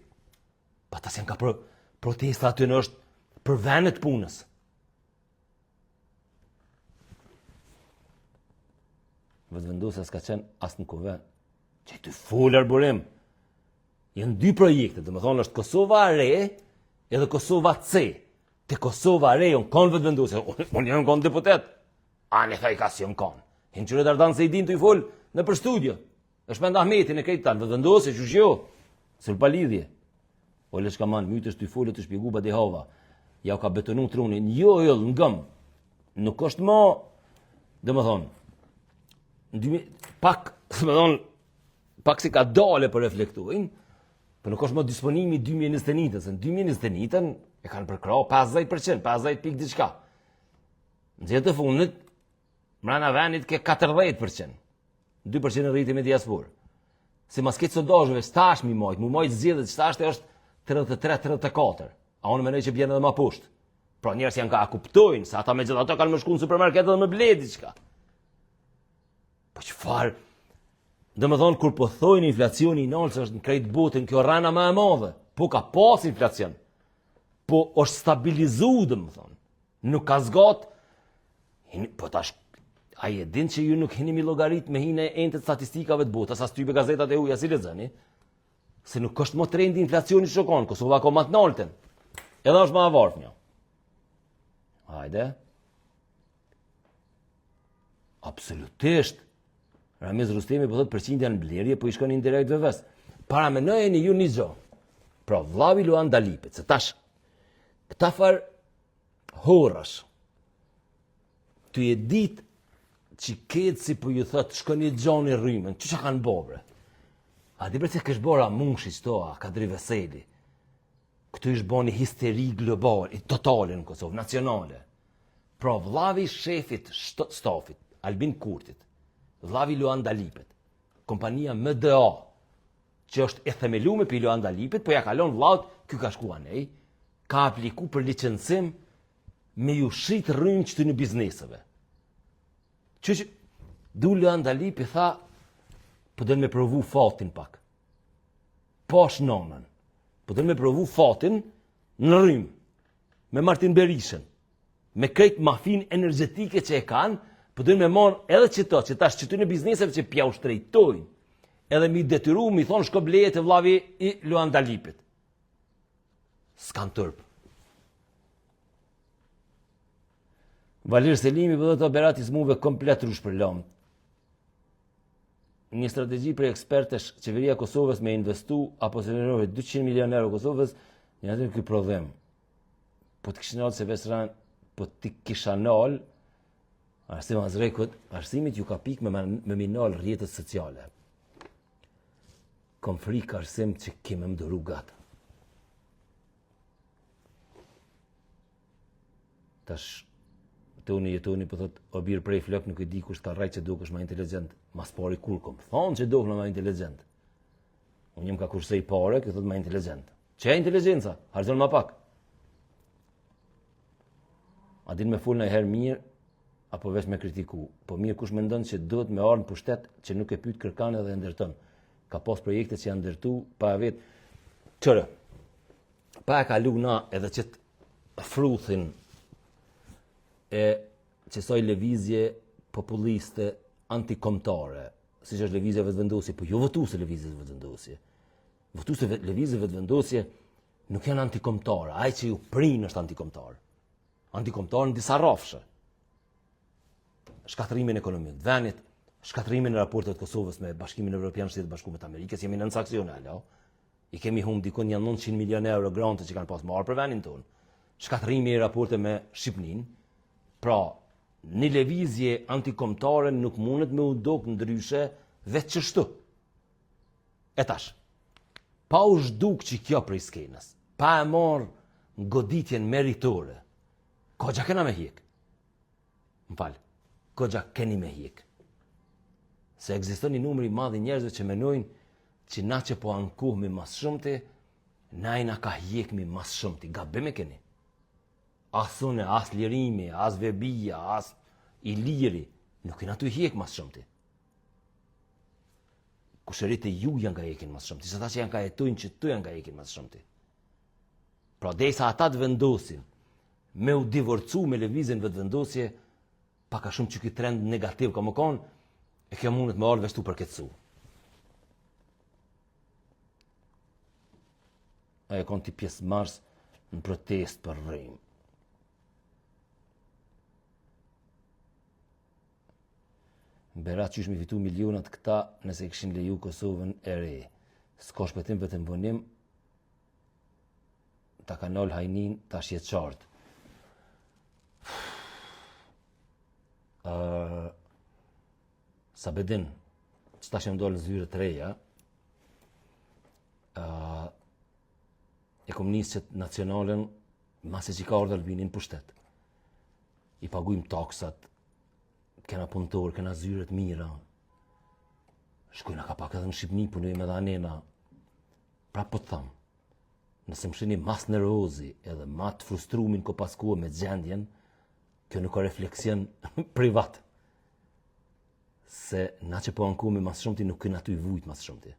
Pa ta s'janë ka pro, protesta aty në është për venet punës. Vetëvendosja s'ka qenë as në kuvend. Që të folër burim. Janë dy projekte, domethonë është Kosova e Re edhe Kosova C. Te Kosova e Re janë konë Vetëvendosja, unë jam konë deputet. A në thaj ka si janë konë. Hinë qyre Dardan Sejdin tu i folë nëpër studio. Është Shpend Ahmetin e krejt tanë, Vetëvendosje, që jo, së pa lidhje. O le çka man, mytë është tu folë tu shpjegu badihava. Ja u ka betonu trunin, jo, jo, në gëm. Nuk është mo, domethonë, në pak, domethonë, pak si ka dale për reflektojnë, po nuk është mo disponimi 2021-ës, në 2021-ën e kanë përkrah 50%, 50 pikë diçka. Në zgjedhjet e fundit, mrena venit ke 40%, 2% rritje me diasporë. Simas këtyre sondazheve, s'tash mi majtë, mu majtë zgjedhjet, s'tash të është 33-34, a unë menoj që bjen edhe ma poshtë. Pra njerëz janë ka a kuptojnë, se ata megjithatë kanë me shku në supermarket edhe me ble diçka. Po çfarë? Domethonë, kur po thojnë inflacioni i naltë, se është në krejt botën, kjo rrena ma e madhe. Po ka pas inflacion. Po është stabilizu, domethonë. Nuk ka zgat. Po tash, ai e din që ju nuk hini mi llogarit me hi në entet statistikave të botës, as tybe gazetat e huja si lexoni, se nuk është mo trendi inflacioni që kanë, Kosova ka ma të naltën. Edhe është ma e varfnja. Hajde. Absolutisht. Ramiz Rustemi po thotë përqindja në blerje, po i shkon indirekt VV-s. Paramenojeni ju një gjo. Pra, vllavi Luan Dalipit, se tash, këta farë horrash, tu e dit që këtë si po ju thotë, shkoni gjoni rrymën, që që kanë bo, bre? A di bre se kish bo Ramushi qëto, a Kadri Veseli? Këtu ish bo një histeri globale, totale në Kosovë, nacionale. Pra vllavi i shefit stafit, Albin Kurtit, vllavi Luan Dalipit, kompania MDA, që është e themelume prej Luan Dalipit, po ja kalon vllaut, ky ka shku anej, ka apliku për licencim me ju shit rrymë qëtyne bizneseve. Që që, du Luan Dalipi tha, po don me provu fatin pak. Pash nonën. Po don me provu fatin në rrymë me Martin Berishën, me krejt mafin energjetike që e kanë, po dojnë me marrë edhe qëto, që tash qëtyne bizneseve që pja u shtrejtojnë, edhe mi detyru, mi thonë shko bleje te vllavi i Luan Dalipit. S'kanë turp. Valir Selimi po thotë Berat i smuve komplet rrush për lamë. Një strategji prej ekspertësh qeveria e Kosovës me investu apo se 200 milion euro Kosovës, një atë ky prodhim. Po të kishin nalë se veç ran, po të kisha nalë, Arsim Azrekut, arsimit ju ka pik me, me mi nalë rrjetet sociale. Kom frikë arsim që ke me m'duru gatë. Tash Toni jetoni po thot o bir prej flok nuk e di kush ta rrejt që dukesh më inteligjent. Mas pari kur kom thonë që dukesh më inteligjent. Unë jam ka kursej pare, kjo thot më inteligjent. Çe inteligjenca? Harxhon më pak. A din me fol najherë mirë, apo veç me kritiku? Po mirë kush mendon që duhet me ardhë në pushtet që nuk e pyet kërkan edhe e ndërton. Ka pas projekte që janë ndërtu pa e vet. Qëre, pa e kalu na edhe qët fruthin e qësaj lëvizje populiste antikomtare, siç është lëvizja vetëvendosje, po jo votuesit e lëvizjes vetëvendosje. Votuesit e lëvizjes vetëvendosje nuk janë antikomtarë, ai që ju prin është antikomtar. Antikomtar në disa rrafshe. Shkatërrimin ekonomik të vendit, shkatërrimin e raporteve të Kosovës me Bashkimin Evropian, Shtetet e Bashkuara të Amerikës, jemi nën sanksione hala. I kemi humb dikun nja 900 milion euro grante që kanë pas marrë për vendin tonë. Shkatërrimi i raporteve me Shqipërinë. Pra, një lëvizje antikomtare nuk mundet me u dok ndryshe veç qështu. E tash, pa u zhduk që kjo prej skenës, pa e marrë goditjen meritore, koxha kena me hjek. Më fal, koxha keni me hjek. Se ekziston një numër i madh i njerëzve që menojnë që na që po ankohemi mas shumti, na jena ka hjekmi mas shumti. Gabim e keni. As unë, as Lirimi, as Vebija, as Iliri, nuk jena tu hjek mas shumti. Kushërit e ju janë ka hekin mas shumti, se ata që janë ka jetojnë qëtu janë ka hekin mas shumti. Pra, derisa ata të vendosin me u divorcu me lëvizjen vetëvendosje, pak a shumë që ky trend negativ ka me konë, e kjo mundet me ardhë veç tu përkeqësu. A je konë ti pjesëmarrës në protestë për rrymë. Berat qysh mi fitu milionat këta nëse kishin leju Kosovën e re. S'ka shpëtim vetëm vonim, ta ka nal hajnin, tash je qartë. Uh, Sabedin, që tash jam dalë në zyre të reja, uh, e kom nisë qët nacionalen, masi që ka ardhë Albini në pushtet. I pagujmë taksat, kena punëtor, kena zyre të mira, shkojna ka pak edhe në Shqipni, punojmë edhe anena, prapë po të tham, nëse më shihni mas nervozi edhe ma të frustrumin kohë pas kohe me gjendjen, kjo nuk ka refleksion privat. Se na që po ankohemi mas shumti nuk kena tu vujt mas shumti.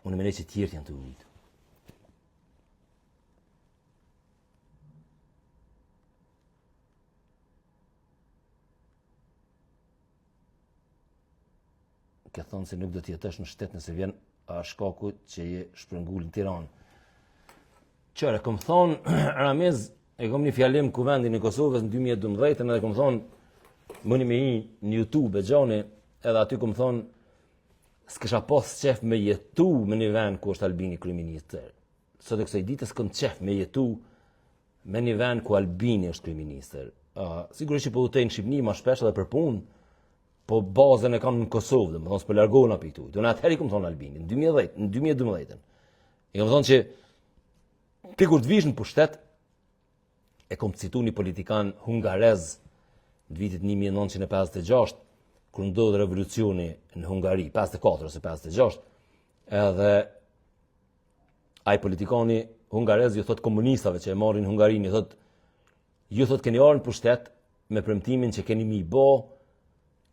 Unë mendoj që tjerët janë tu vujt. Ke thonë se nuk do të jetosh në shtet nëse vjen a shkaku që je shpërngul në Tiranë. Qëre, kom thonë, Ramiz, e kom një fjalim kuvendin e Kosovës në 2012, edhe kom thonë, muni me hi në YouTube e gjoni, edhe aty kom thonë, s'kisha pas qef me jetu me një vend ku është Albini kryeministër. Sot e kësaj dite s'kom qef me jetu me një vend ku Albini është kryeministër. Uh, sigurisht që po udhëtoj në Shqipni ma shpesh edhe për punë, po bazën e kam në Kosovë, domethonë s'po largohna prej këtu. Unë atëherë i kom thonë Albinit, në 2010, në 2012. I kom thonë që ti kur të vish në pushtet, e kom citu një politikan hungarez në vitit 1956, kur ndodh revolucioni në Hungari, 54 ose 56, edhe ai politikani hungarez ju thot komunistave që e marrin Hungarinë, ju thot ju thot keni ardhur në pushtet me premtimin që keni mi bo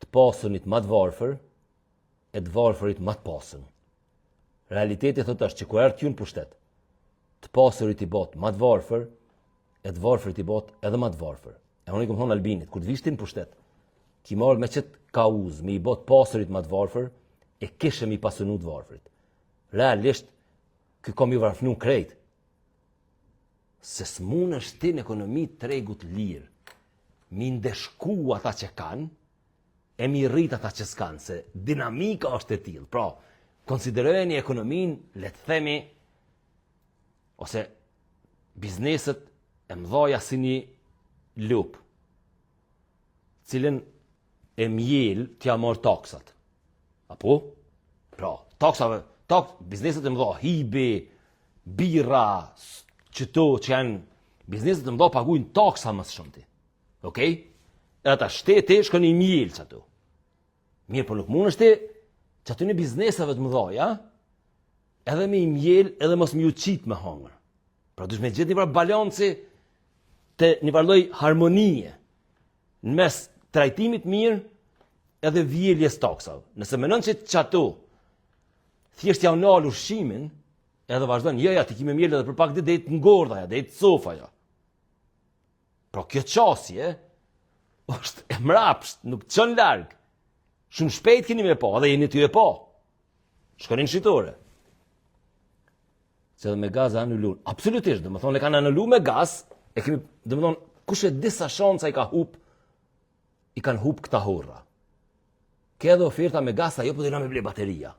të pasunit ma të varfër e të varfërit ma të pasun. Realiteti thot është që kur erdhët ju në pushtet, të pasurit i bot ma të varfër e të varfërit i bot edhe ma të varfër. E unë i kom thonë Albinit, kur të vish ti në pushtet, ki me ardhë me qëtë kauzë, me i bo të pasurit ma të varfër, e kishe me i pasunu të varfërit. Realisht, ky ka mi varfnu krejt. Se s'munesh ti në ekonomi të tregut lirë, mi ndeshku ata që kanë, e mi rrit ata që s'kanë, se dinamika është e tillë. Pra, konsiderojeni ekonominë, le të themi, ose bizneset e mdhaja si një lopë, cilën e mjel t'ja marr taksat. Apo? Pra, taksave, tak, bizneset e mëdha, hibi, birra, qëto që janë bizneset e mëdha paguajnë taksa më së shumti. Okej? Edhe ata shteti shkon i mjel qato. Mirë, po nuk mundesh ti qatyne bizneseve të mëdha, ja? Edhe me i mjel, edhe mos me ju qit me hangër. Pra duhet me gjetë një farë balanci. te një farë lloj harmonie në mes trajtimit mirë edhe vjeljes taksave. Nëse menon që qato thjesht ja u nal ushqimin, edhe vazhdon, jo ja, ti ki me mjelë edhe për pak ditë deri të ngordh ajo, deri të cof ajo. Pra kjo qasje është e mrapsht, nuk çon larg. Shumë shpejt keni me pa, edhe jeni tu e pa. Shkoni në shitore. Se edhe me gaz e anulun. Absolutisht, domethonë, e kanë anulu me gaz, e kemi, domethonë, kush e di sa shansa i ka hup, i kanë hup këta horra. Ke edhe oferta me gaz, ajo po dojna me ble bateria.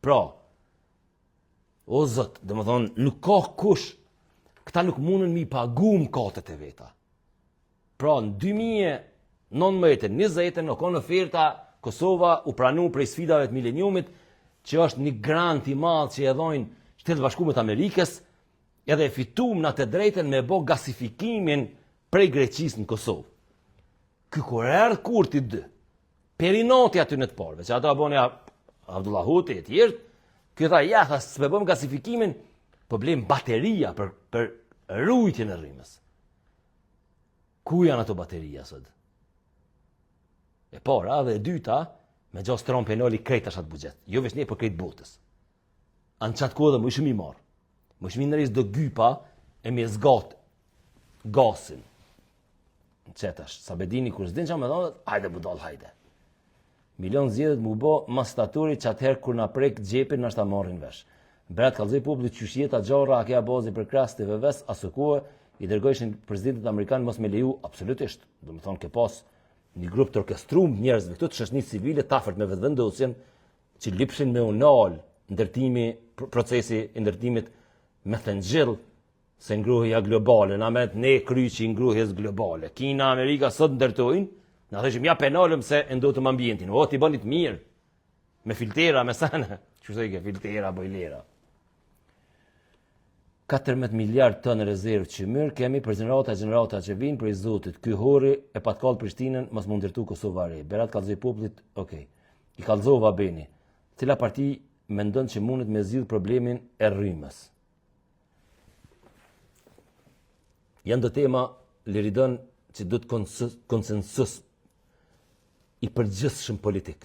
Pra, o zot, domethonë, nuk ka kush, këta nuk mundën mi pagu mëkatet e veta. Pra, në 2019, 20, në konë oferta, Kosova u pranu prej sfidave të mileniumit, që është një grant i madh që e dhojnë Shtetet e Bashkume të Amerikës, edhe e fitum na të drejtën me bo gasifikimin prej Greqisë në Kosovë. Ky kur erdh Kurti 2, për inati atyne të parëve, që ata boni Avdullah Hoti e tjerët, ky tha, ja, tha, s'pe bëm gasifikimin, po blejmë bateria për, për rujtjen e rrymës. Ku janë ato bateria sot? E para dhe e dyta, me gjasë Trump e nali krejt tash atë buxhet. Jo veç ne, por krejt botës. A në qatë kohë dhe mujshim i marrë. Mujshim i ndrez do gypa e me zgat gasin. Në qetash, Sabedini kur s'din që me thonë, hajde budall, hajde. Milion zgjedhjet mu bo mas shtatorit që atëherë kur na prek xhepin nashta marrin vesh. Berat kallzoi popullit qysh jeta Xharra AKA Abazi përkrah TVV-s aso kohe i dërgojshin presidentit amerikan mos me leju absolutisht. Domethonë ke pas një grup të orkestrum njerëzve këtu të shoqënisë civile të afërt me vetëvendosjen që lipshin me u nal ndërtimi procesi i ndërtimit me thëngjill se ngrohja globale, na met ne kryqi i ngrohjes globale. Kina, Amerika sot ndërtojnë, na thëshim ja pe nalëm se e ndotëm ambientin. O, ti bënit mirë, me filtera, me sene. Që i ke filtera, bojlera. 14 miliard ton rezervë qymyr kemi për gjenerata e gjenerata që vijnë prej Zotit. Ky horri e pat kall Prishtinën, mos m'u ndërtu Kosova e Re. Berat kallzoi popullit, okej. I kallzova Beni. Cila parti mendon që mundet me zgjidh problemin e rrymës? Janë do tema Liridon që do të konsensus i përgjithshëm politik.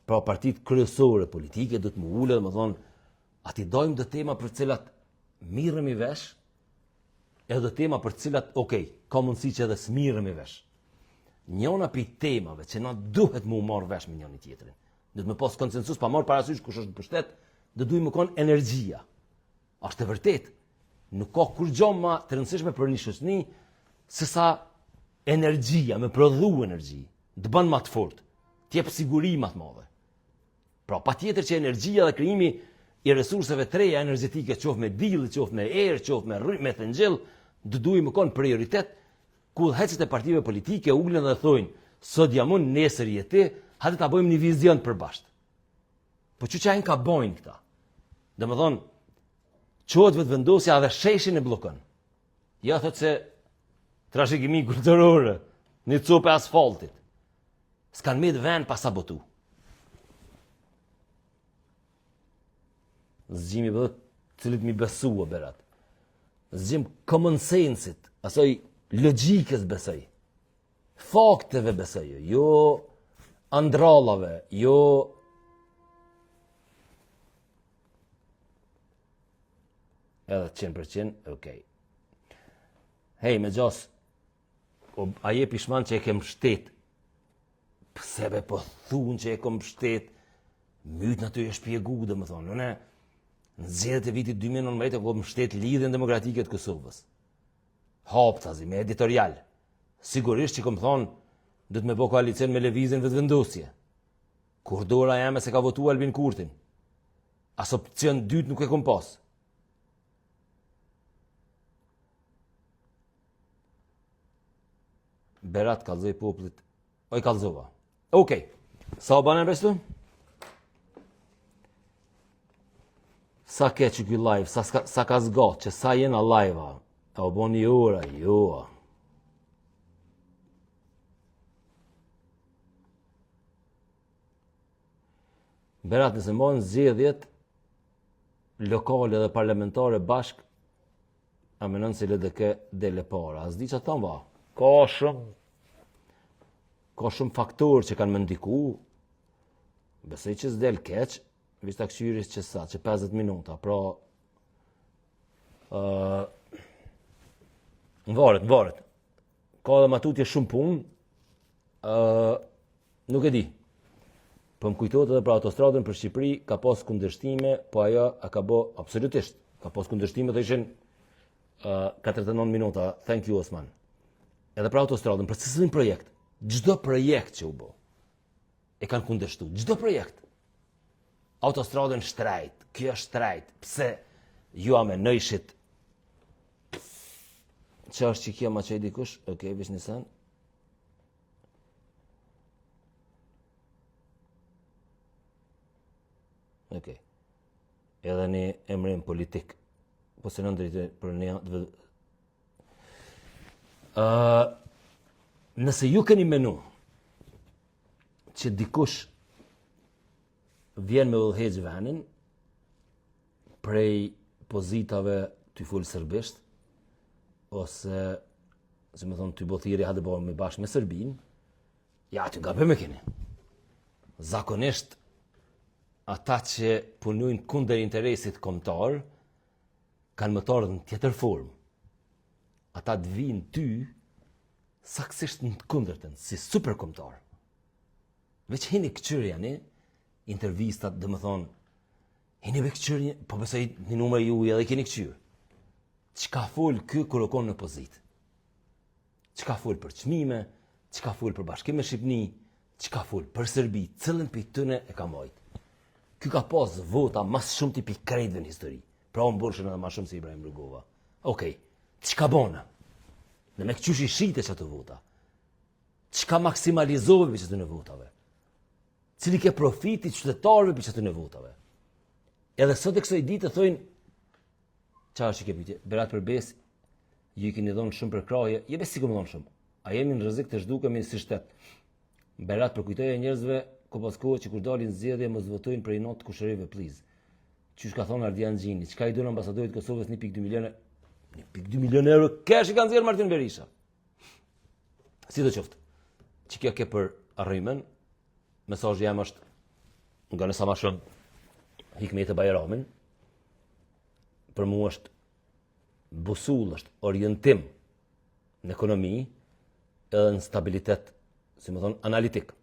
Pra partitë kryesore politike do të m'u ulë dhe me thonë, a t'i dojmë do tema për cilat mirremi vesh, edhe do tema për cilat, okej, ka mundësi që edhe s'mirremi vesh. Njona prej temave që na duhet mu marrë vesh me njëni tjetrin, do të me pas konsensus pa marrë parasysh kush është në pushtet, do duhet me konë energjia. Është e vërtet, nuk ka kurgjo ma të rëndësishme për një shoqni se sa energjia, me prodhu energji, të bën ma të fort, të jep siguri ma të madhe. Pra, patjetër që energjia dhe krijimi i resurseve të reja energjetike, qoftë me diell, qoftë me erë, qoftë me rry, me thëngjill, do duhet me konë prioritet ku udhëheqësit e partive politike ulen dhe thonë, sot jam unë, nesër je ti, hajde ta bëjmë një vizion të përbashkët. Po që që ka bojnë këta? Domethonë, çohet vetëvendosja dhe sheshin e bllokon. Ja, thotë se trashëgimi kulturore, një copë e asfaltit. S'kanë met ven pa sabotu. Zgjimi për cilit mi besu o Berat. Zgjim common sense-it, asoj logjikës besoj. Fakteve besoj, jo andrallave, jo edhe 100%, okej. Hej, me gjas, o, a je pishman që e ke mshtet? Pse be po thun që e kom mshtet? Myt në të e shpjegu, domethonë, në ne, në zgjedhjet e vitit 2019 e kom mshtet lidhjen demokratike të Kosovës. Haptazi, me editorial. Sigurisht që kom thonë, do të me bo koalicion me lëvizjen vetëvendosje. Kur dora jeme s'e ka votu Albin Kurtin. As opcion dytë nuk e kom pas. Berat kallzoi popullit. Oj kallzova. Okej. Sa u banë restu? Sa ke që ky live, sa, sa ka zgatë, që sa jena live-a? A u bo një ora, jo. Berat nëse mbahen zgjedhjet lokale dhe parlamentare bashk. A menon se LDK del e para? S'di ça t'thom va. Ka shumë ka shumë faktorë që kanë me ndiku. Besoj që s'del keq, veç ta këqyris që sa, që 50 minuta, pra uh, varet, varet. Ka edhe ma tutje shumë punë, uh, nuk e di. Po më kujtohet edhe për autostradën për Shqipëri, ka pas kundërshtime, po ajo a ka bo, absolutisht, ka pas kundërshtime të ishin uh, 49 minuta, thank you Osman. Edhe për autostradën, për secilin projekt, çdo projekt që u bo, e kanë kundërshtu, çdo projekt. Autostradën shtrejt, kjo shtrejt, pse ju a menojshit, që është që kjo ma çoi dikush, okej, okay, veç një sen, Okej. Okay. Edhe një emrim politik. Po se në ndritë për një... Uh, nëse ju keni menu që dikush vjen me udhëheq venin prej pozitave tu fol serbisht ose si me thonë tu bo thirrje hajde bëhemi bashkë me Serbinë, ja aty gabim e keni. Zakonisht ata që punojnë kundër interesit kombëtar kanë me t'ardhë në tjetër formë. Ata të vijnë ty saksisht në të kundërtën, si super kombëtar. Veç hini këqyrjani, intervistat, domethonë, hini ve këqyrjani, po besoj një numër ju edhe keni këqyrë. Çka fol ky kur u konë në pozitë? Çka fol për çmime, çka fol për bashkim me Shqipni, çka fol për Serbi, cilën prej tyne e ka majtë. Ky ka pas vota ma s'shumti prej krejtve në histori. Pra unë burshën edhe ma shumë se Ibrahim Rugova. Okej, çka bona? Në me këqysh i shite qato vota? Çka maksimalizove prej qatyne votave? Cili ke profiti qytetarëve prej qatyne votave? Edhe sot e kësaj dite thojnë, Qa është që ke pyetje? Berat për besë, ju i keni dhonë shumë përkrahje, je besë si këmë dhonë shumë. A jemi në rrezik të zhdukemi si shtet? Berat përkujtoje njerëzve ko pas kohë që kur dalin zgjedhje mos votojnë për inat të kushërive, please. Qysh ka thonë Ardian Gjini, çka i don ambasadorit të Kosovës 1.2 milionë 1.2 milionë euro cash i ka nxjerr Martin Berisha. Si do qoftë, që kjo ke për rrymën, mesazhi jem është nga nësa ma shumë Hikmete Bajramin, për mu është busull, është orientim në ekonomi edhe në stabilitet, si me thonë, analitik.